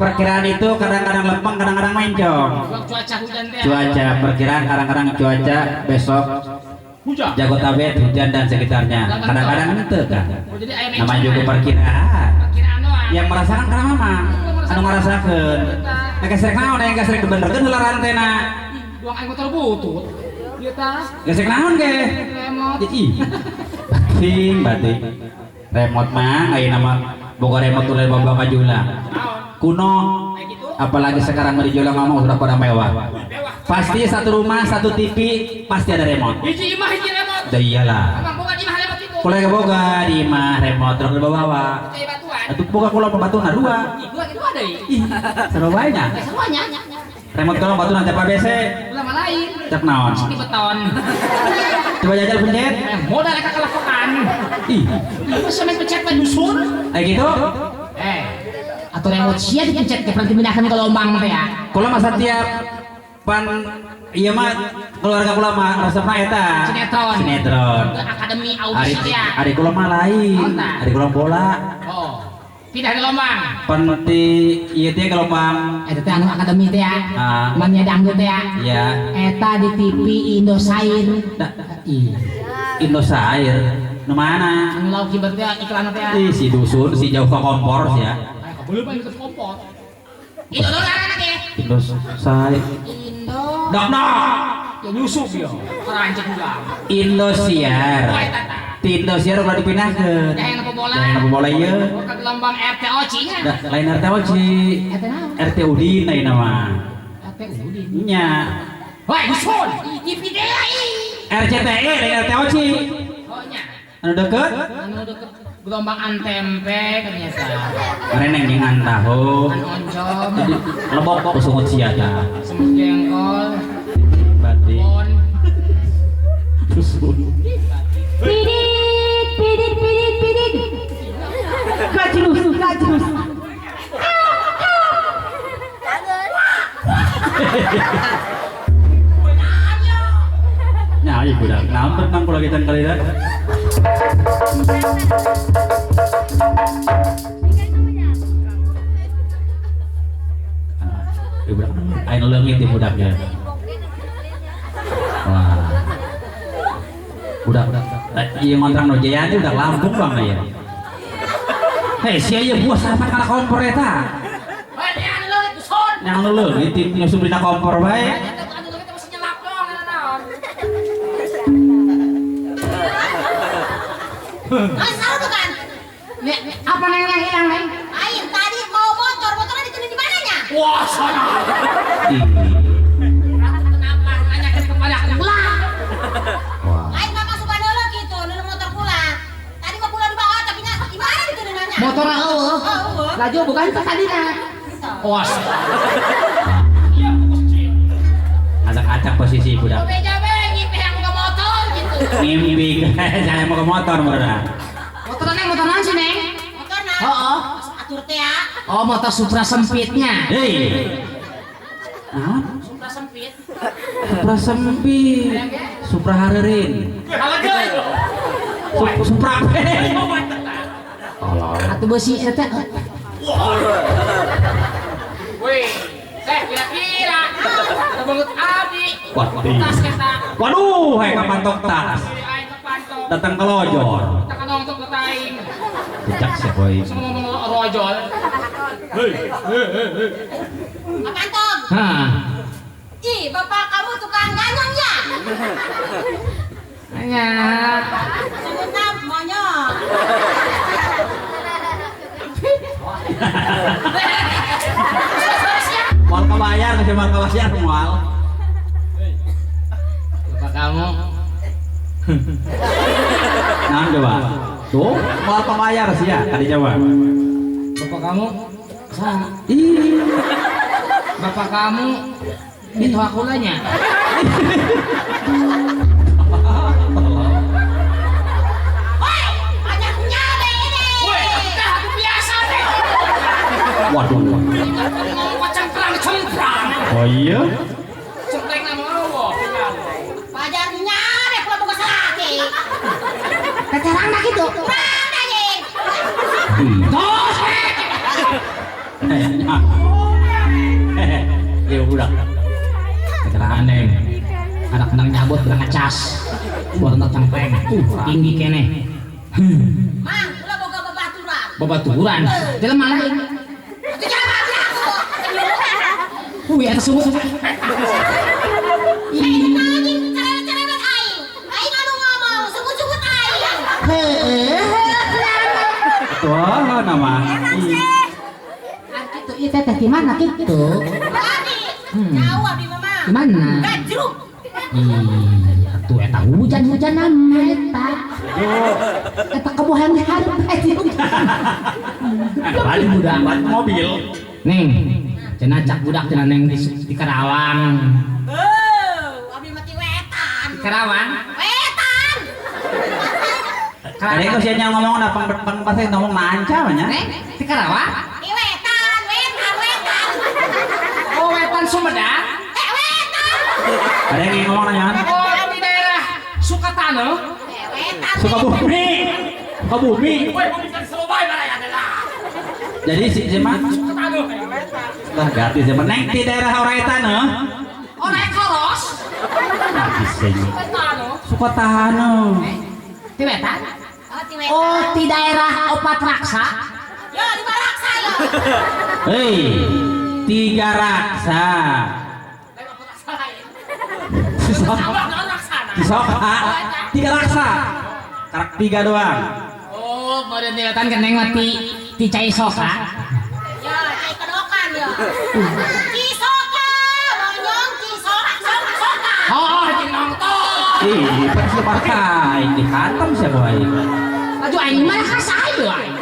Perkiraan itu kadang-kadang lempeng, kadang-kadang mencong. Cuaca hujan teh. Cuaca perkiraan kadang-kadang cuaca besok Hujan. Jagotabet hujan dan sekitarnya. Kadang-kadang itu kan. Oh, jadi aya Namanya juga perkiraan. Perkiraan doang. Yang merasakan karena mama, anu ngerasakeun. Nah, gesrek naon aya gesrek dibenerkeun heula rantena. Buang aing motor butut. Ieu tah. Gesrek naon ge? Remote. Ih. Bating, bating. Remote mah ayeuna mah boga remote ulah bawa ka jula. Kuno. Apalagi sekarang di Jolang ngomong sudah pada mewah. Pasti satu rumah, satu TV, pasti ada remote. Hiji imah hiji remote. Dah iyalah. Emang boga di imah remote itu. Kula ge boga di imah remote terus dibawa. Kayak batuan. Atuh boga kula pembatuna dua. Ih, dua gitu ada ih. Ih, seru bae nya. Eh, seruanya. Remote kalau batuna tiap ABC, Ulah mah lain. Tiap naon. Di beton. Coba jajal pencet. Eh, modal ka kelakuan. Ih, Ih, semen pencet mah dusun. kayak gitu. Eh, atau remote sia dipencet ke berarti pindahkan ke lombang teh ya. Kula masa tiap pan iya mah keluarga kula mah resepna eta. Sinetron. Sinetron. Ke akademi Ari audisi ya. ari kula mah lain. Naon tah? Ari kula bola. Oh. Pindah ke lombang. Pan ti ieu teh gelombang. Eta teh anu akademi teh ya. Ah. Manya dangdut teh ya. Iya. Eta di TV Indosair. Da, Ih. Indosair. Nu mana? Anu lauk kiber teh iklan teh ya. Ih, si dusun, si jauh ke kompor sih ya. Ayo belum ayo ke kompor. Indo dong ngaranna ge. Indosair. Indo. Dok dok. Ya nyusup ya. Kerancet juga. Indosiar. Oh eta tah. Ti Indosiar ulah dipindahkeun. Dah yang bola. Yang bola ieu. Oh, ke gelombang RTOC nya. Dah lain RTOC. RT naon? RT Udin ayeuna mah. RT Udin. Nya. Wah, dusun. Di TV teh ih. RCTI lain RTOC. Oh nya. Anu deket? Anu deket gelombang antempe ternyata. Mareneng jeung antahu. An oncom, Jadi lebok kusungut sia tah. Semut jengkol, Batik. bon. Dusun. Pidit, pidit, pidit, pidit. Gajrus, gajrus. Nya ieu budak. Naon tentang kula kitan kali dah. Ieu budak aya nu leungit ieu budak ya. Wah. Budak ieu ngontrak nu Jayani budak Lampung bang ya. Hei, sia ieu buah sarapan kana kompor eta. Wah, dia anu leungit dusun. Yang nu leungit nyusup dina kompor bae. Eta anu leungit masih nyelap doang anu naon. Ah, salah tuh kan? Nek, apa neng yang hilang neng? Ain tadi mau motor, motornya ditunin di mananya? Wah, sana. Ih. Kenapa nanyakan kepada kula? Wah. Ain mah masuk heula gitu, nulung motor kula. Tadi mah kula dibawa tapi nya di mana ditununannya? Motornya eueuh. Oh, eueuh. Laju bukan itu tadi na. Gitu. Wah. Acak-acak posisi budak. Beja-beja ngimpi yang ke motor gitu. Ngimpi saya mau ke motor murah. Motor neng, motor naon sih neng? Motor nah. Oh, oh. Atur teh ya. Oh, motor Supra sempitnya. Hei. Naon? Supra sempit. Supra sempit. Supra hareureun. Supra. Atuh besi eta. Wih, teh kira-kira. Ada banget abdi. Waduh. Tas eta. Waduh, hai kapantok tas. Aing kepantok. Datang ke lojor. Kita kan nongtok ke taing. Jejak sih boy. Terus ngomong rojol. Hei, hei, hei. Apaan Tom? Hah. Ih, bapak kamu tukang ganyang ya? Hanya. Sebutnya monyong. Moal kebayar, masih moal kebayar moal. Bapak kamu. Naon coba? Tuh, moal kebayar sih ya tadi coba. Bapak kamu. Salah. Ih. Bapak kamu itu akulanya. Woi, banyak nyabe ini. Woi, aku biasa deh. Waduh. Ngomong cengkrang cengkrang. Oh iya. Cengkrang nama Allah. Banyak nyabe kula boga salaki. Kecerang dah gitu. Kurang dah ye. Tos. Iya budak. Keterangan neng. Anak menang nyabot berang ngecas. Warna cangkleng. Tinggi keneh. Mang, ulah boga babaturan. Babaturan. Jelema lain. Atuh jelema abdi aku. Wih, eta sumut. Aing anjing cerewet-cerewet aing. Aing anu ngomong, sungut-sungut aing. Heeh. Tuh, nama. Gitu, ieu teh di mana kitu? Abdi. Jauh abdi mah. Di mana? Gajruk. Ih, atuh eta hujan-hujanan mah eta. Eta kabohan hareup eta. Ada budak mobil. Neng, cenah cak budak cenah neng di Karawang. Beuh, abdi mah ti wetan. Di Karawang? Wetan. Ada itu siapa yang ngomong nah pang pasti ngomong lancar banyak. Neng, di Karawang? Di wetan, wetan, wetan. Oh, wetan Sumedang? Eh, wetan. Ada yang ngomong nanya? Oh, di daerah Sukatano. Eh, wetan. Sukabumi. Sukabumi. Woi, bumi kan Surabaya baraya adalah. Jadi si siapa? Sukatano. Lah ganti siapa? Neng di daerah Oretan, heh? Orai Koros. Nah, bisa ini. Sukatano. Sukatano. Di wetan? Oh, di wetan. Oh, di daerah Opat Raksa. Ya, di Baraksa ya. Hei, tiga raksa. Cisoka, tiga raksa. Karak tiga doang. Oh, baru di wetan keneng mati di Cai Soka. Ya, Cai Kedokan ya. Cisoka, monyong Cisoka, Soka, Soka. Oh, jenong tuh. Ih, pasti pakai dihantam siapa aing. Aduh, aing marah ka sayo aing.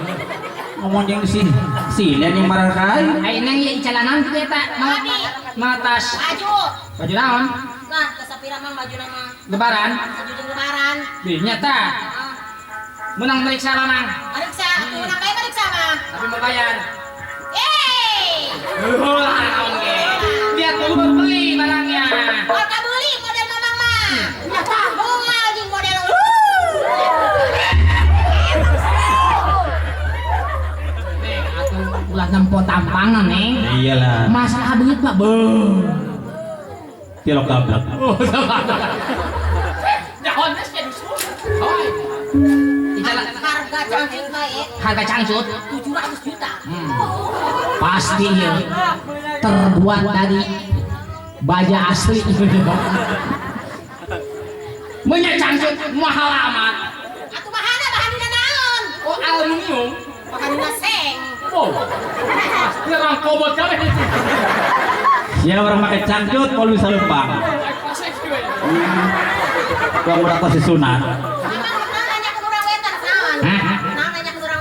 Ngomong yang di sini, sini yang marah ka aing. Aing nang ieu calanan kitu eta. Matas. Baju. Baju naon? Lah, kesapira mah baju nama. Lebaran. Baju jeung lebaran. Bih nyata. Menang meriksa mamang. Meriksa, menang bae meriksa mah. Tapi mau bayar. Yeay. Naon ge. Lihat dulu baru beli barangnya. Moal kabeli model mamang mah. Nyata. Bunga jeung model. Neng, atuh ulah nempo tampangan, Neng. Iyalah. Masalah duit mah beuh. Tilok gablek. Oh, Nyaho geus jadi susu. Harga cangcut bae. Harga cangcut 700 juta. Pasti ya. Terbuat dari baja asli. Minyak cangcut mahal amat. Atuh bahanna bahanna naon? Oh, aluminium. Bahanna seng. Oh. Pasti rangkobot kabeh. Siapa orang pakai cangcut kalau bisa lempang. Bang udah kasih sunat.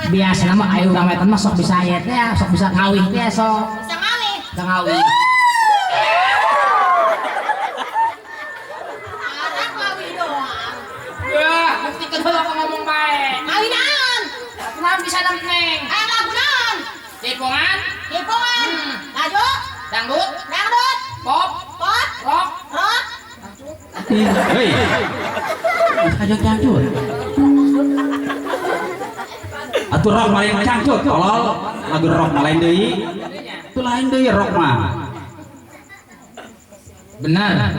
Biasa nama ayo urang wetan mah sok bisa ayat ya, sok bisa ngawih teh sok. Bisa ngawih. Bisa ngawih. Arang ngawih doang. Ya, buktikan heula ngomong bae. Ngawih naon? Kunaon bisa neng? Aya lagu naon? Jaipongan. Jaipongan. Laju. Dangdut. Dangdut. Pop. Pop. Rock. Rock. Hei. Mas cangcut. Atuh rock malah yang cangcut, tolol. Lagu rock mah lain deui. Itu lain deui rock mah. Benar.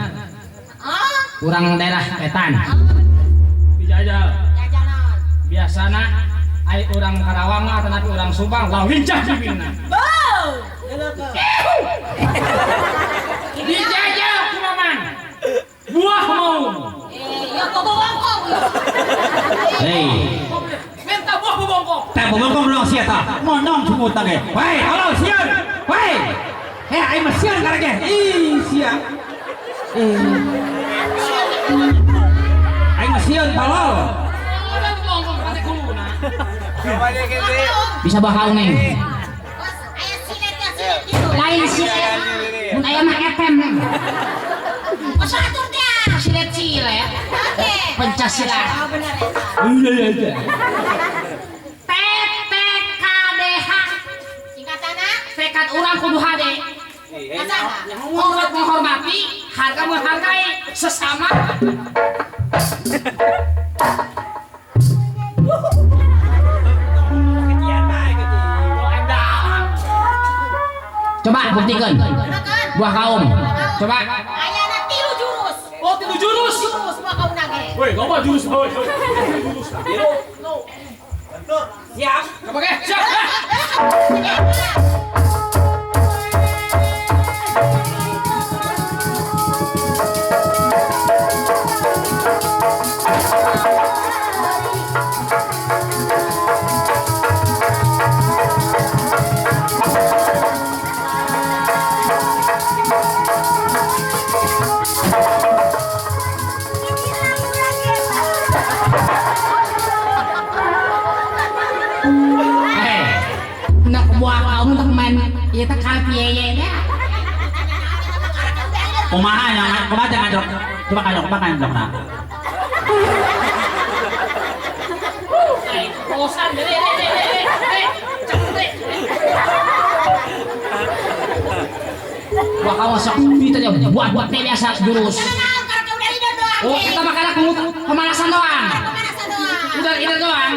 Kurang daerah wetan. Dijajal. Jajanan. Biasana ai urang Karawang mah atanapi urang Subang lah lincah cibina. Beuh. Dijajal ku mamang. Buah mau. Eh, ya kok bongkong. Hei. Minta buah bongkong. Teh bongkong dong sia tah. Monong cungutang ge. Woi, halo sieun. Woi. Eh, aing mah sieun karek ge. Ih, sia. Eh. Aing mah sieun tolol. Bisa bakal neng. Aya silet ya, silet gitu. Lain silet. Mun aya mah etem neng. Atur teh. Silet-silet. Oke. Pencak silat. Oh, bener eta. Iya iya. TTKDH. Singkatanna? Tekad urang kudu hade. Hormat menghormati, harga menghargai sesama. Coba buktikan. Buah kaum. Coba. Ayana tilu jurus. Oh, tilu jurus. Jurus buah kaum nage. Woi, loba jurus. Woi, jurus. Tilu. Siap. Coba ke? Siap. Ieu teh kalpieye nya. Kumaha yang kumaha jangan jok. Coba kajok, kumaha kanjok nah. Bosan deh, Wah, kamu sok itu aja buat teh biasa jurus. Oh, kita makan aku pemanasan doang. Udah ini doang.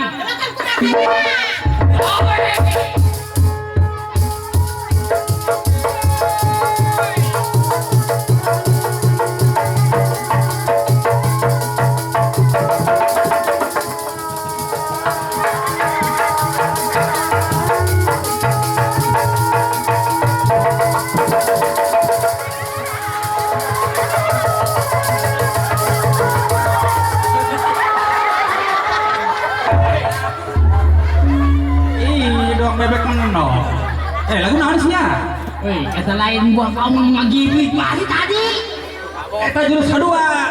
Bebek mengenal. Lagu naon sih ya? Woi, eta lain buah kaum ngagiblik masih tadi. Eta jurus kedua.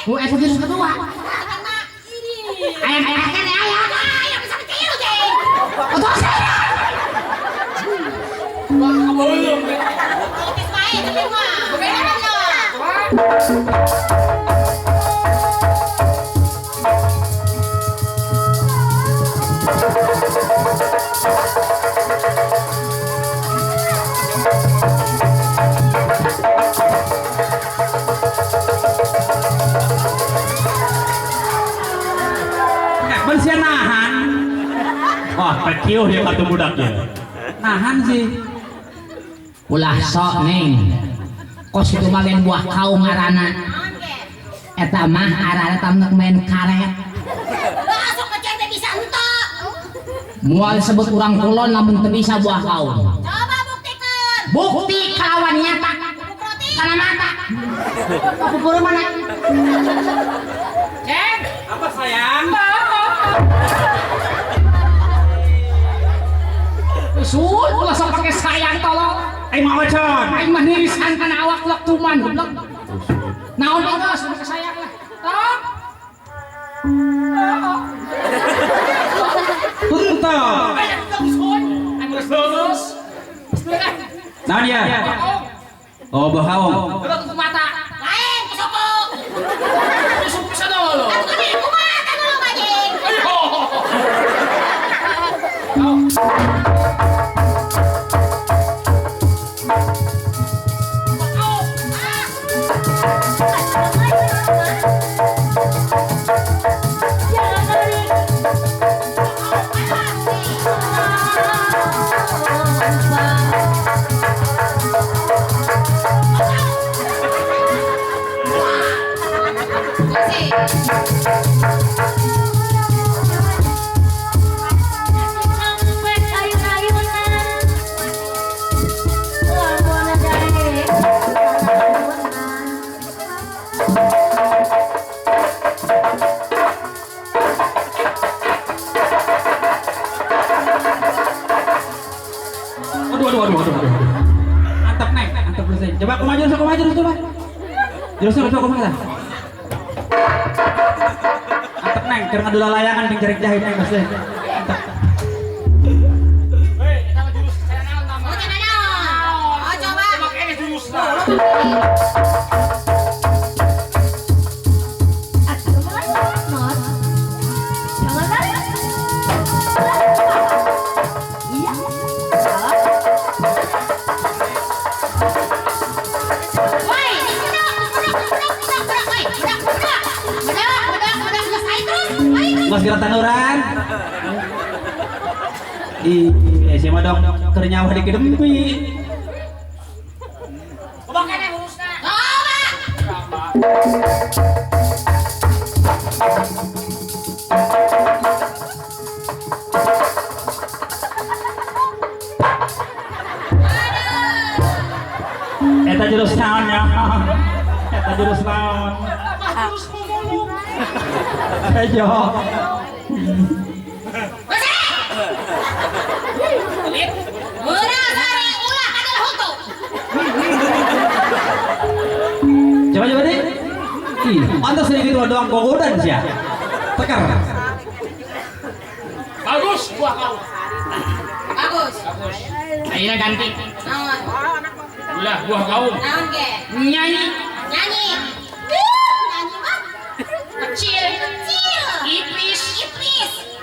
Oh, eta jurus kedua. Ayam ayam ayam ayam. Ayam bisa kecil, Jeng. Oh, saya. Wah, belum. Otis bae tapi mah. Manusia nahan. Wah, pekiuh ya kartu budaknya. Nahan sih. Ulah sok neng. Kos itu mah lain buah kaum arana. Eta mah arana tamnek main karet. Lah sok ngeceng bisa entok. Moal sebut urang kulon lamun teu bisa buah kaum. Coba buktikan. Bukti kalawan nyata. Kana mata. Pupur mana? Ceng, apa sayang? Usul, ulah sok pake sayang tolong. Aing mah ocon. Aing mah nirisan kana awak lok tuman goblok. Naon bos pake sayang lah. Tolong. Tuntong. Aing geus lulus. Naon ya? Oh, bohong. Tutup mata. Lain kusuku. Kusuku bisa dulu. Atuh kan kumaha teh dulu bajing. Ayo. Aduh. Antep neng, antep selesai. Coba aku maju, coba. Jurusnya coba kumaha. Antep neng, keur ngadula layangan jeung jarik jahit neng pasti. Antep. Hei, eta mah jurus cara naon nama? Oh, cara naon? Oh, coba. Coba kene jurusna. Mas kira tanuran. Ih, siapa dong? Keur nyawa di kedempi. Kebakana hurusna. Coba. Eta jurus naon ya? Eta jurus naon? Jurus mumulung. Ayo. Coba-coba deh. Ih, pantas sedikit doang gogodan sih ya. Tekar. Bagus buah kau. Bagus. Bagus. Ayeuna ganti. Naon? Ulah buah kau. Naon ge? Nyanyi. Nyanyi. Nyanyi mah. Kecil. Kecil. Ipis. Ipis.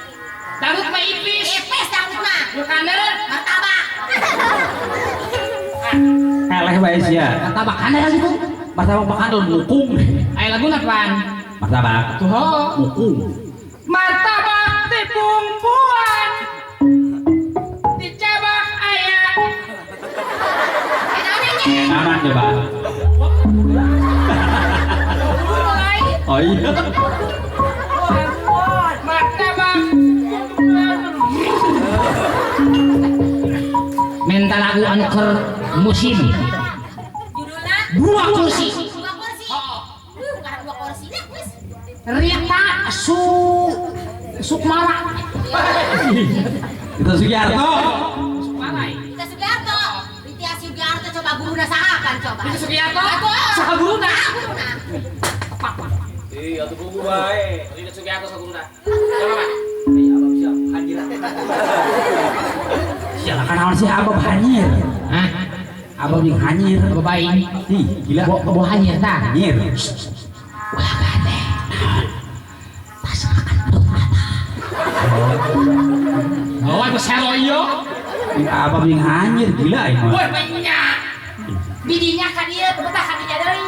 Dangdut mah ipis. Ipis dangdut mah. Bukan martabak. Eleh bae sia. Martabak kandel gitu. Martabak bakandel mukung. Aya laguna pan. Martabak. Tuh ho. Mukung. Martabak dipumpuan. Dicabak aya. Enaman coba. Oh iya. Martabak. Minta lagu anu keur musim. Judulna Dua kursi. Dua kursi. Karena dua kursi lah wis. Rita Sukmara. Itu Sugiarto. Sukmara. Rita Sugiarto. Rita Sugiarto coba guruna saha kan coba. Rita Sugiarto. Saha guruna? Guruna. Ih, atuh guru bae. Rita Sugiarto saha guruna. Coba, Pak. Ih, abah bisa hanyir. Silakan naon sih abah hanyir. Hah? Abah jeung hanyir. Abah baik. Ih, gila. Bo hanyir tah. Hanyir. Ulah gade. Tas makan perut abah. Oh, aku seroyo. Ih, abah jeung hanyir gila ieu mah. Woi, banyak. Bidinya ka dieu, betah ka dinya deui.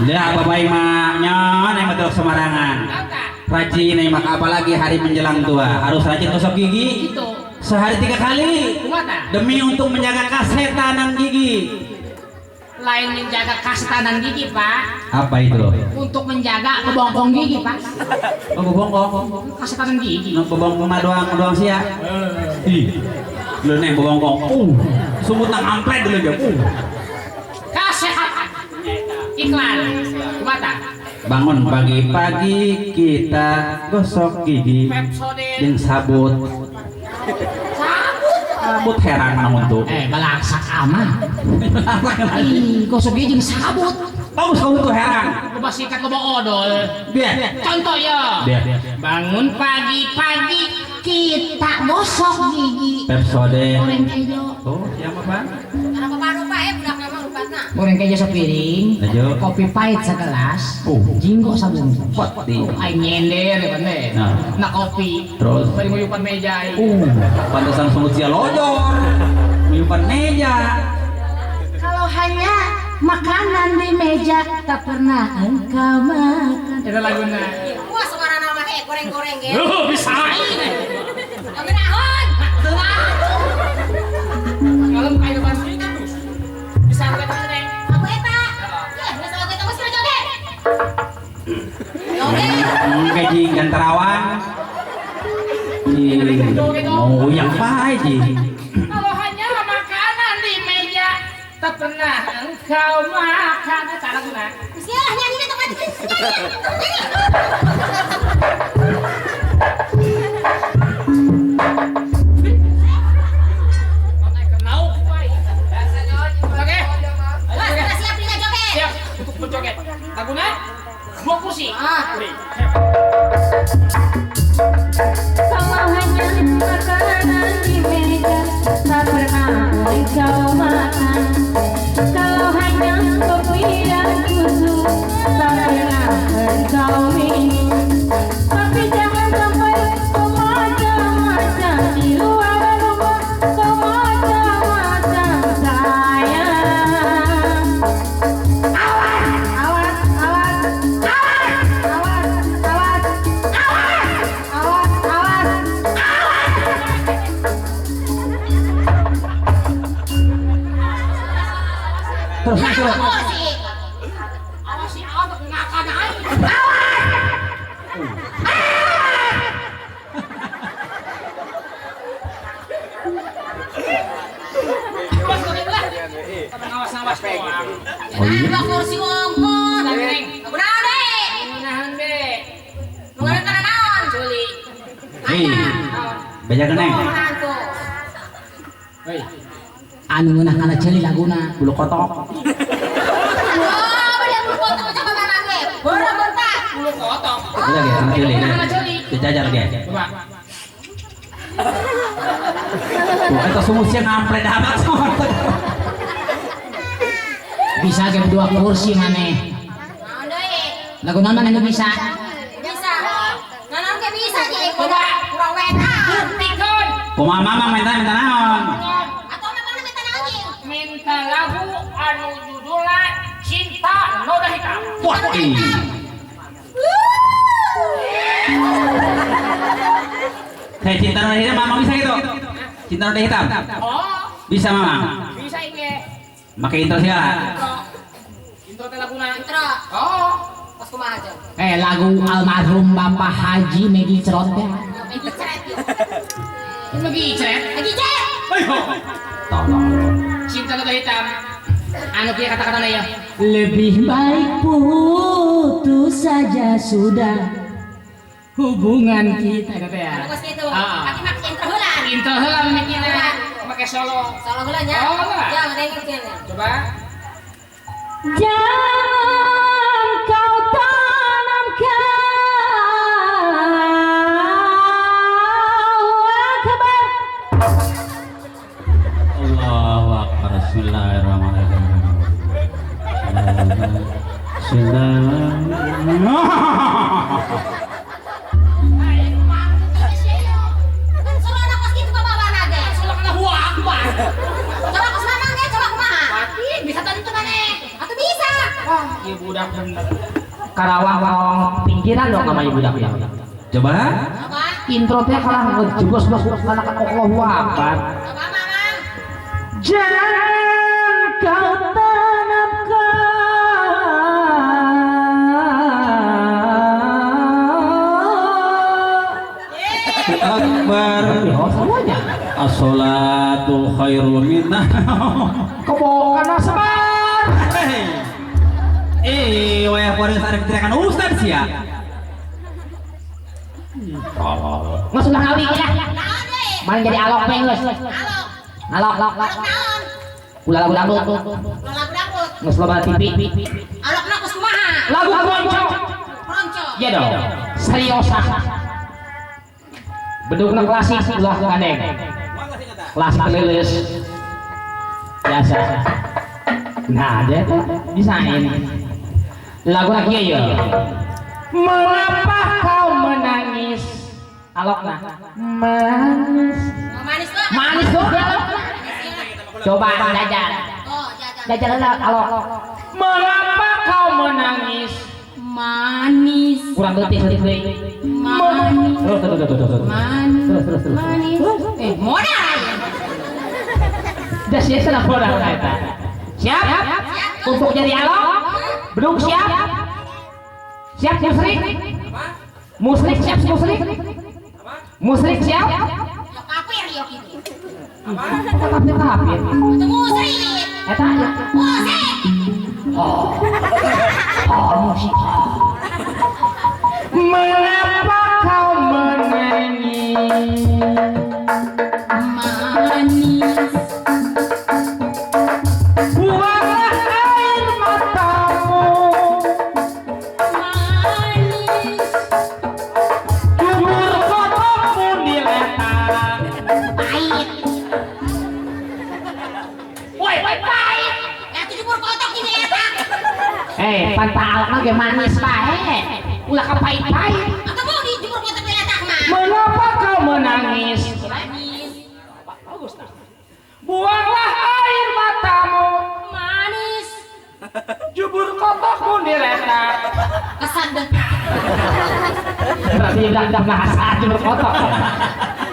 Lah abah bae mah nyon aya mah semarangan. Rajin aya mah apalagi hari menjelang tua, harus rajin gosok gigi. Gitu. Sehari 3 kali. Kumaha? Demi untuk menjaga kesehatan gigi. Lain menjaga kesehatan gigi, Pak. Apa itu? Untuk menjaga kebongkong gigi, Pak. Oh, kebongkong. Kesehatan gigi. Nah, kebongkong mah doang sia. Ih. Lho neng kebongkong. Sumut nang ampret dulu dia. Kesehatan. Iklan. Kumaha? Bangun pagi-pagi kita gosok gigi jeung sabut. Sabut heran namun tuh. Balangsak aman. Ih, gosok gigi jeung sabut. Bagus kamu tuh heran. Loba sikat loba odol. Biar. Contoh ya. Biar. Bangun pagi-pagi kita gosok gigi. Pepsodent. Goreng kejo. Oh, siapa Pak? Karena bapak lupa ya, budak memang lupa nah. Goreng kejo sepiring, kopi pahit segelas, jinggo sabungkus. Aing nyender ya bener. Nah kopi. Terus. Bari nguyupan meja. Pantesan sungut sia lojor. Nguyupan meja. Kalau hanya makanan di meja tak pernah engkau makan. Itu laguna. Wah, suara nama goreng-goreng ge. Loh, bisa ini. Ngeunahun. Kalau kayak depan sini kan terus. Bisa angkat neng. Aku eta. Ya, geus aku eta geus joget. Joget. Kayak jing gantarawan. Mau yang pae jing. Kalau hanya makanan di meja tak pernah engkau makan. Eta laguna. Geus ya nyanyi teh mati. Nyanyi. Siap untuk berjoget. Laguna dua kursi. Kalau hanya makanan di meja tak pernah engkau makan. Kalau hanya kopi dan susu tak pernah engkau minum. Tapi jangan sampai kau macam-macam di luar rumah, kau macam-macam sayang. Awas, awas, awas, awas, awas, awas, awas, awas, awas, awas. Terus terus. Awas si awas ngakan aing. Awas-awas doang. Oh iya. Dua kursi wongkon. Kunaon deui? Nahan be. Nu kana naon? Culi. Hei. Beja geneng. Hei. Anu ngeunah kana ceuli laguna. Bulu kotok. Oh, beda bulu kotok sama mamang ge. Boro bentak. Bulu kotok. Udah ge, kana ceuli. Dijajar ge. Coba. Tuh, eta sumusnya ngampret amat sama. Bisa ge dua kursi maneh. Naon deui? Lagu naon maneh nu bisa? Bisa. Naon ge bisa jeung Coba. Kurang wetan. Buktikan. Kumaha mamang minta minta naon? Atau memang minta naon jeung? Minta lagu anu judulna Cinta Noda Hitam. Wah, ih. Saya Cinta Noda Hitam mamang bisa gitu? Cinta Noda Hitam? Oh, Bisa mamang? bisa ini. Make intro segala. Intro teh laguna. Intro. Oh, Pas kumaha jeung? Lagu almarhum Bapak Haji Megi Cerot teh. Megi Ceret yuk. Megi Ceret. Megi Ceret. Ayo. Tolong. Cinta Noda Hitam. Anu kieu kata-katana ya. Lebih baik putus saja sudah hubungan kita gitu ya. Anu kos kitu. Ah. Tapi make intro heula. Intro heula mikirna make solo. Solo heula nya. Oh, heula. Ya, ngedengekeun. Coba. Jangan kau tanamkan akbar. Allahu Akbar. Bismillahirrahmanirrahim. Bismillahirrahmanirrahim. Kan solo na kos kitu babawana ge. Solo kana huwa akbar. Coba kos mamang ge, coba kumaha? Batin bisa tentu maneh. Atuh bisa. Wah, ieu budak bener. Karawang-karawang pinggiran dong namanya budak ya. Coba. Coba. Intro teh kalah ngejeblos-jeblos kana ka Allahu Akbar. Coba mamang. Jangan kau tanamkan Akbar. Oh, semuanya. As-salatu khairu minan. Kebo kana sebar. Eh, wayah kuring sareng teriakan ustad sia. Tolol. Geus ulah ngawi ya. Naon deui? Main jadi alok we geus. Alok. Alok, alok, Alok naon? Ulah lagu dangdut. Ulah lagu dangdut. Geus loba TV. Alokna kos kumaha? Lagu keronco. Keronco. Iya dong. Seriosa. Bedugna klasik ulah gandeng. Klasik leuleus. Biasa. Nah, dia tuh bisain. Lagu lagi ya. Mengapa kau menangis? Alokna. Manis. Manis tuh. Manis tuh alok. Coba jajan. Oh, jajan. Jajan alok. Mengapa kau menangis? Manis. Kurang detik deui. Manis. Terus terus terus terus. Manis. Terus terus terus. Manis. Modal ya. Dah siap sudah modal eta. Siap? Untuk jadi alok? Belum siap? Siap musrik? Musrik siap musrik? Musrik siap? Ya kafir ya gitu. Apa? Kafir kafir. Itu musrik. Eta ya. Musik. Oh. Oh, musik. Mengapa kau menangis? Manis. Buanglah air matamu. Manis. Jubur kotormu diletak. Pahit. Woi, woi, pahit. Ya tuh jubur kotok ini letak. Pantal mah ge manis bae. Ulah kapahit-pahit. Atau mau di jubur kotok diletak mah. Mengapa kau menangis? Manis. Bagus nah. Buanglah air matamu. Manis. Jubur kotokmu diletak. Kesan deh. Berarti udah bahasa jubur kotok.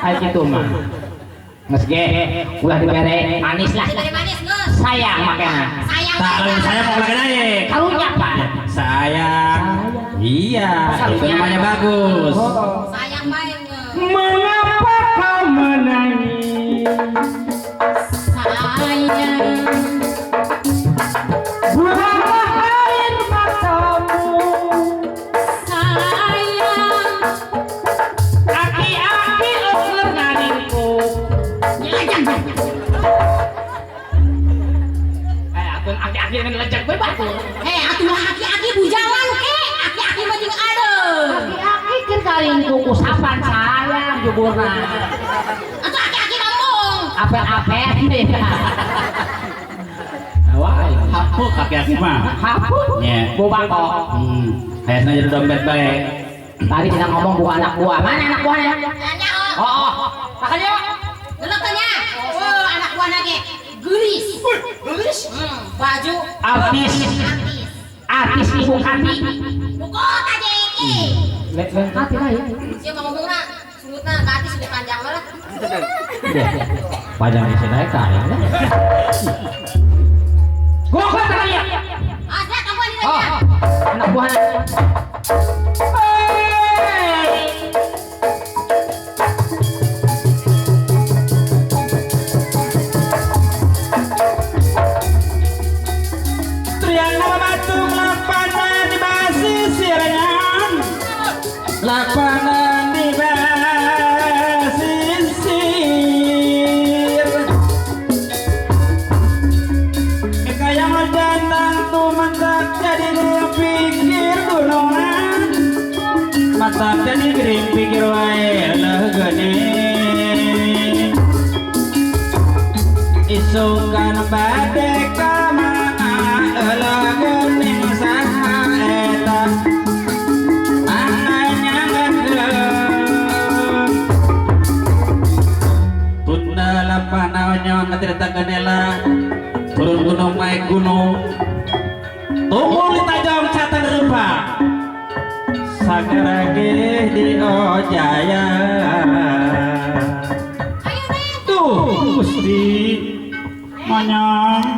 Ayo gitu mah. Geus ge, ulah dibere manis lah. Dibere manis geus. Sayang makanya. Sayang. Tak lain saya mau lagi naik. Karunya Pak. Sayang. Iya, itu namanya bagus. Sayang baik. Mengapa kau menangis? Sayang. Buanglah air matamu. Sayang. Aki-aki ukur ngadingku. Nyelajang. Atun aki-aki dengan lejak gue batu. Atuh aki-aki bujangan ke. Aki-aki mah jeung aduh. Aki-aki keur karingku kusapan sayang juburna. Atuh aki-aki kampung. Apel-apel. Wah, hapuk aki-aki mah. Hapuk. Nya. Bobako. Hayasna jadi dompet bae. Tadi kita ngomong bukan anak buah. Mana anak buahnya? Nanya oh. Oh, makanya. Gelap tanya. Oh, anak buahna ge geulis. Geulis? Baju artis. Artis ibu kati. Bu kota jeki. Lain kati lah ya. Sia mah ngomongna sungutna kati sungut panjang lah. Panjang isi naik kaya. Gua kota ya. Ah, saya kamu ini Oh, anak buahnya. Hey. Lapangan di basisir kaya majantang tu mantak jadi pikir gunungan mantak jadi gering pikir wae legene isukan bade kamana legening saha eta. Panawanya ngatirta ganela turun gunung naik gunung tunggu litajong catan rupa sagarage di Ojaya tuh Gusti monyong.